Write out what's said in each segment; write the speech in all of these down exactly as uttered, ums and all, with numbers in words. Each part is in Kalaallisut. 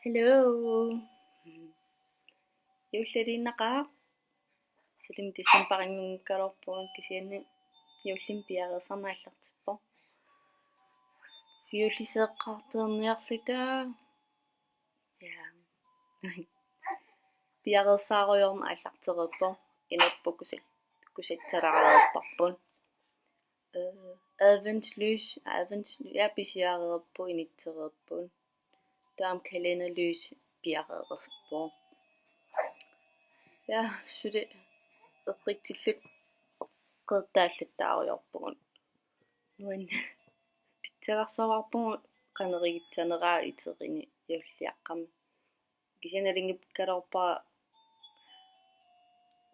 Hello. Juulliliinnaqaaq. Suli decembarinngunngikkaluarpugut kisianni juullimi piareersarneq aallartippoq. Juulliseeqqaarteerniarluta. Ja. Piareersaarujoorneq aallartereerpoq. Inerput kusal-, kusassalareerparput. Øh, adventslys, adventslys, ja, pisiareerput, initsereerput. Taava kalenderlys piareerpoq. Ja, suli eqqitsilluta qeertaallattaarujoorpugut. Nuann-, pitsagassaraarpugut qanoq igitsaneraa iterini juulliaqqami. Kisianni nalunngikkaluarpara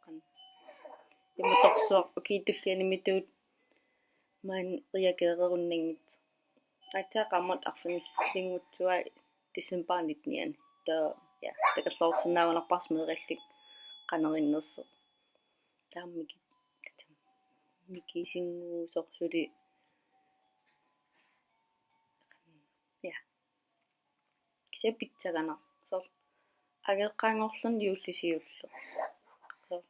qan-, imatorsuaq ukiut tulliani imatut maani reageererunnanngitsoq. Aatsaat qaammat arfinillinngutsua decembarip nittenianni. Taava, ja, takorloorsinnaagunarparsi meeraalluta qanoq innersoq. Taava miki-, mikisinnguusoq suli. Ja. Kisianni pitsagana. Soorlu angajoqqaanngorluni juullisiullu. Soorlu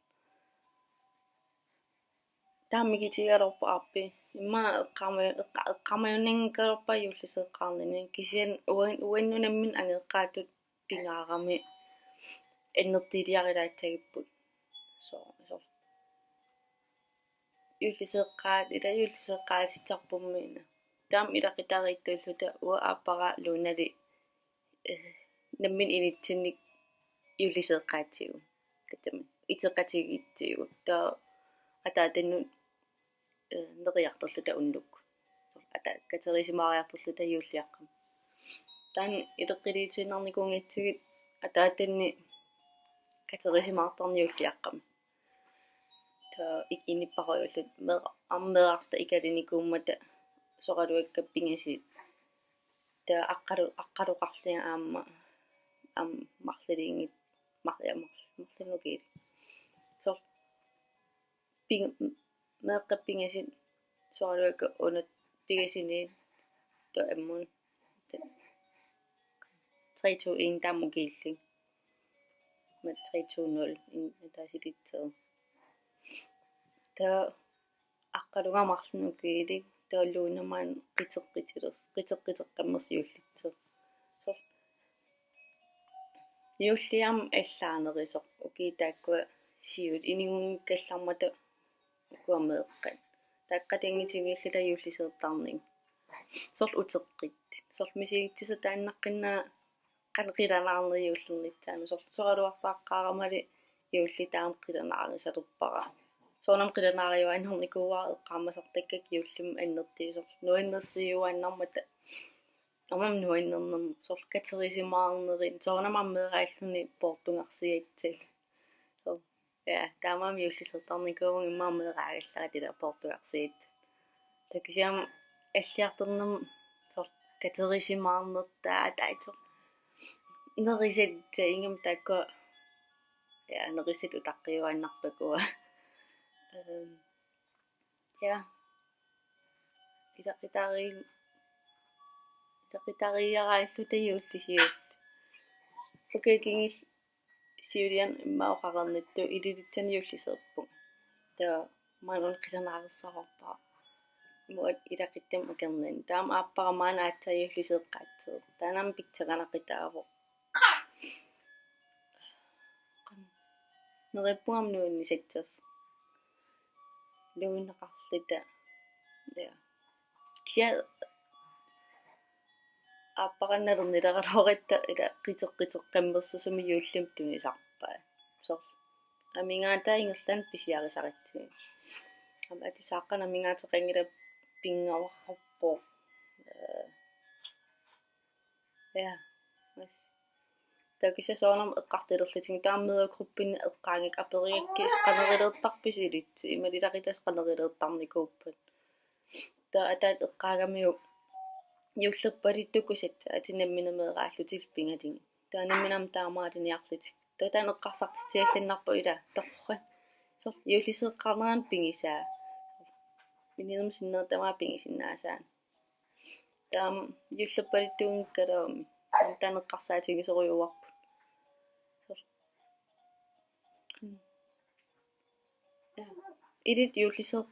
taama mikitigigaluarpoq aappi. Immaqa eqqaama-, eqqa-, eqqaamajunnanngikkaluarpara juulliseeqqaarnini. Kisianni uan-, uannut nammineq angajoqqaatut pingaarami annertuliarilaassagipput. Soorlu, soorlu. Juulliseeqqaat-, ila juulliseeqqaatitsisarpummi. Taama ilaqutariitsulluta uanga aappara Lunali, øh, nammineq initsinnik juulliseeqqaatsigu. Tassami iteqatigiitsigu. Taava ataatannut, øh, neriartorluta unnukkut. Ata-, katerisimaariartorluta juulliaqqami. Taanna ileqqiliitiinnarnikuunngitsigit ataatanni katerisimaartarneq juulliaqqami. Taava ik-, inuppassuulluta meera-, aamma meerarta ikalinikuummata soraluakka pingasut. Taava aqqalu-, aqqalukarlunga aamma, aamma marluliinngit-, mar-, ja, mar-, marlunukili. Soorlu ping-, meeqqat pingasut soraluakka unat pingasuniit taava ammut tre to en taama ukiulluni. Aamma tre to nul in-, ataasilitseq. Taava aqqalunga marlunukili, taava Luna maani qiteqqutilersoq, qiteqqutteqqammersoq juullitseq. Soorlu juulli aamma allaanerusoq, ukiut taakkua siulleq, inunngunngikkallarmata ukua meeqqat. Taakku qatanngutigiilluta juulliseertarnagit. Soorlu uteqqittut. Soorlu misigissutsit taannaqqinnaaq qanoq qilanaarnerit juullernissannut. Soorlu soraluartaaqqaaramali juulli taama qilanaarusalerpara. Soorunami qilanaariuaannarnikuuara eqqaamasartakkakka juullimi annertuut, soorlu nuannersuujuaannarmata. Aamma nuannernermut soorlu katerisimaarnerit. Soorunami aamma meeraalluni poortugarsiassat. Soorlu, ja, taamaammat juulliseertarnikuuvunga immaqa meeraagallarata ila poortugarsiassat. Taava kisianni alliartornermut soorlu katerisimaarnertaa taava soorlu nerisat, ingammik taakkua, ja, nerisat utaqqiuaannarpakka. Øhm, ja. Ilaqutari-, ilaqutariiaraalluta juullisiulluta. Ukioq kingulleq siuliani immaqa oqareernittut Ilulissani juulliseerpunga. Taava maani una qilanaarusaarpara. Immaqa ilaquttamut akornanni. Taava aamma aappara maani aatsaat juulliseeqqaatseq. Taanna aamma pitsaqanaqutaavoq. Neriuppunga aamma nuannisassasoq. Luunneqarluta. Ja. Kisianni aappara nalornileraraluaratta ila qiteqqutteqqammersusumik juullimi tunisarpai. Soorlu amigaataat ingerlaannaq pisiarisaratsigu. Aamma atisaaqqanik amigaateqanngilaq, pinnguararpoq. Øh, ja. Taava kisianni soorunami eqqartulerlutigu, taava mødregruppini eqqaagakku aperigakkit qanoq iliortarpisi ilitsi, imaluunniit ilaquttat qanoq iliortarnikuuppat. Taava ataaseq eqqaagamiuk juullerpaluttukkut sassaatit nammineq meeraallutillu pigalugit. Taava nammineq aamma taamaaliniarlutik. Taava taanna eqqarsartitsiallannarpoq ila torrak. Soorlu juulliseeqqaarnerani pigisaa. Inuunermi sinneri tamaat pigisinnaasaannik. Taava juullerpaluttuunngikkaluamik. Taanna eqqarsaatigisorujuarput. Ilit juulliseer-,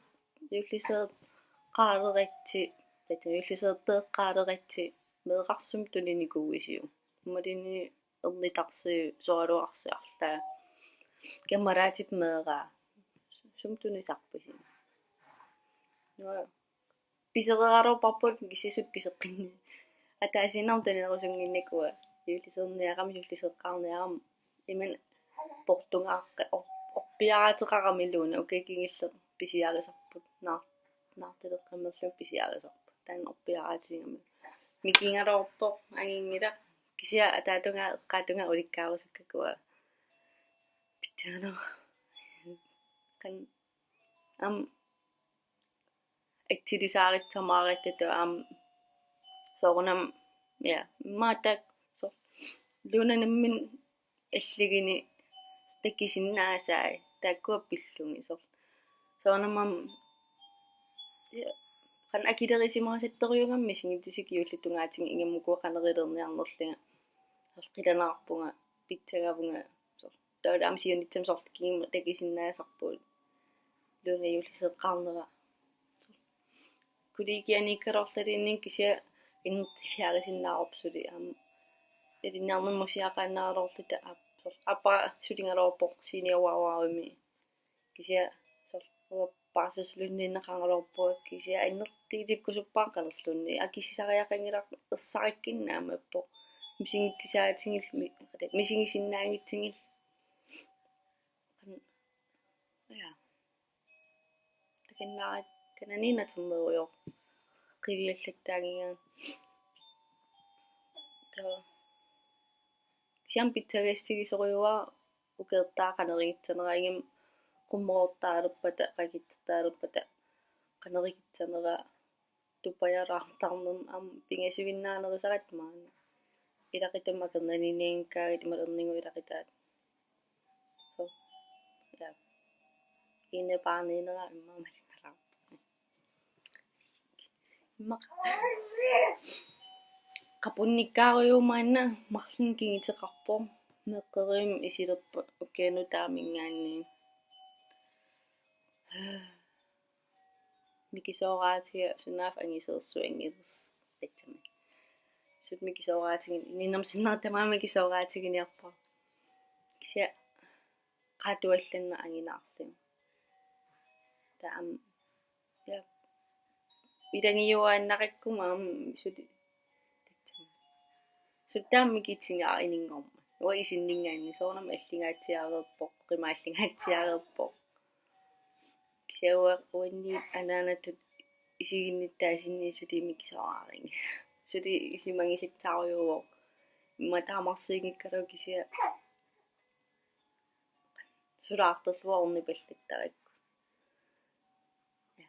juulliseeqqaaleratsi, tassami juulliseeqqaaleratsi meeqqarsumik tuninikuuisiuk? Imaluunniit ernitarsiuk, soraluarsiuk arlaat. Kammalaatit meeraa. Sumik tunisarpisi? Nå. Pisereeraluarparput kisianni suli piseqqinni. Ataasiinnarmik tuninerusunnginnakku juulliseerniarami, juulliseeqqaarniarami. Imannak portungaaqqa-, or-, orpiaraateqaramiluunniit, ukioq kingulleq pisiarisarput. Naar-, naartuleqqammerluni pisiarisarput. Taanna orpiaraatigami. Mikigaluarpoq, anginngilaq. Kisianni ataatungaa eqqaatungaa ulikkaarusukkakkua. Pitsaanerpoq. Qan-, aamma atsilisaaritsi tamaariattut aamma soorunami, ja, immaqa taakku so-, Luunat nammineq alluguni takusinnaasai taakkua pillugit so-, soorunami aamma, ja, qanoq akilerisimaasattorujuugami misigissuseq juullitungaatigut ingammik ukua qanoq iliorniarnerlunga. Soorlu qilanaarpunga, pitsagavunga, soorlu taavalu aamma siunissami soorlu kingumut takusinnaasarpugut. Luunat juulliseeqqaarnera. Kollegianiikkaluarluniluunniit kisianni innertiliarisinnaavarput suli aamma. Ilinniarnermut siaqaannaraluarluta aap-, soorlu aappara suligaluarpoq seniorvejlederikkut. Kisianni soorlu uanga paarsisulunniunneqaraluarpunga kisianni annertuutikkusuppara qanorluunniit. Akissisariaqanngilaq ersarikkunnaammat ippoq. Misigissusaatigilu mi-, misigisinnaanngitsugilu. Qan-, ja. Takannaaraq kanani natermeerujoq. Qiviallattaannginnama. Taava. Kisianni pitsaassutigisorujuara ukiortaaq qanoq igitsinera ingammik qummoroortaalerpata, qakitsertaalerpata qanoq igitsinera tupajalaartarnermik aamma pingasuinnaanerusaratta maanna. Ilaquttamut akornanniinnianngikkaangat imaluunniit ernigut ilaqutaat. So, ja. Ine paaniinera immaqa malinnaalaarpoq. Immaqa qapunnikkaarujuuvoq maanna marlunnik kinguteqarpoq. Meeqqerivimmut isilerpoq ukianut taaminngaanniit. Mikisooraatiga sunaaffa angisoorsuaq angisoorsuaq tassami. Suli mikisooraatigineq, ininnermik sinnera tamaat mikisooraatigineqarpoq. Kisianni qaatuallanneq anginerlugu. Taava aamma, ja. Ilagiuaannarakkuma aamma suli tassami. Suli taama mikitigaara ininngormat. Uanga isinninngaanniit soorunami allingaatsiareerpoq, qimaallingaatsiareerpoq. Kisianni uanniit anaanatut isiginnittaasinni suli mikisooraarigit. Suli isumagisassaarujuuvoq. Immaqa taamarsuunngikkaluaq kisianni sulaartorluarnipallattarakku. Ja.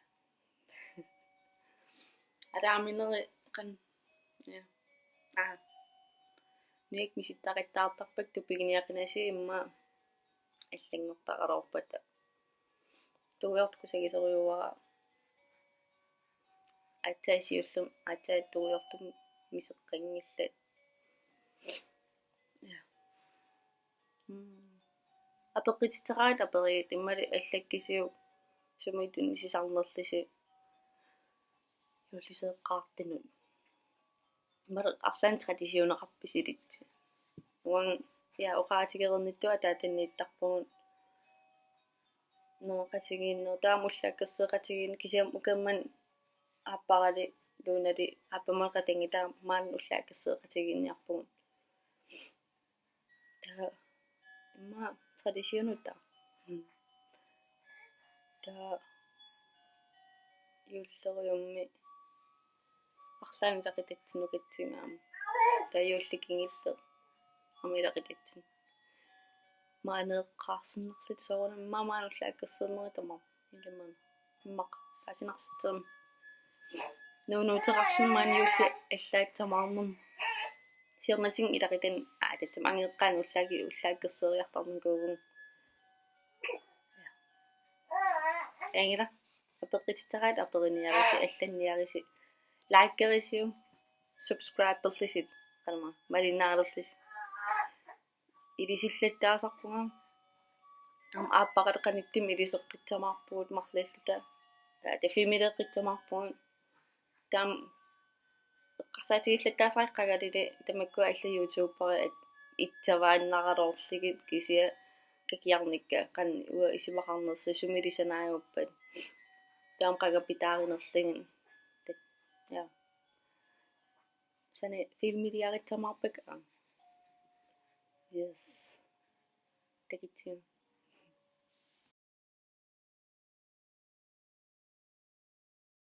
Alaamineri qan-, ja. Aa. Nujakka misilittaqattaartarpakka tupiginiaqinasi immaqa allanngortaraluarpata. Tuujartukusagisorujuara. Aatsaat siullermik, aatsaat tuujartumik miseqqanngillat. Ja. Mm. Apeqqutissaqaat aperigit imaluunniit allakkisiuk sumi tunisisarnerlusi juulliseeqqaartunut. Imaluunniit arlaannik traditioneqarpisi ilitsi. Uanga, ja, oqaatigereernittuut ataatanniittarpugut. Nunaqatigiinneq taama ullaakkersueqatigiinneq kisianni ukiormanna aapparali Luunali aappammalu qatanngutalu maani ullaakkersueqatigiinniarpugut. Taava immaqa traditioneqarpoq. Mm. Taava juulleriummi arlaannik ilaqutatsinnut katsingaama. Taava juulli kingulleq aamma ilaqutatsinnut. Maani eqqaarsinnarluta soorunami maani ullaakkersuernerit tamaasa. Ilumut. Immaqa paasinarsitsermik. Nuunuuteqarluni maani juulli allaat tamaasa. Siornatigut ilaqutani, aa, tassami angajoqqaani ullaakku ullaakkersueriartarnikuuvugut. Angela, apeqqutissaqaat aperiniaritsi, allanniaritsi, likerisiuk, subscriberlusi. Qanma malinnaalerlusi. Ilisillattaasarpunga. Aamma aappaqateqanittim iliseqqissamaarpugut marluulluta. Aa, filmiliaqqissamaarpugut. Taam eqqarsaatigillattaasariaqagalili tamakkua allat YouTuberit itsavaannaraluarlugit kisianni kakiarnikka qanoq uanga isumaqarnersoq sumilisanaajuppata. Taam qanga pitaarinerlugit. Ja. Sani filmiliarissamaarpakka. Yes. Takitsim.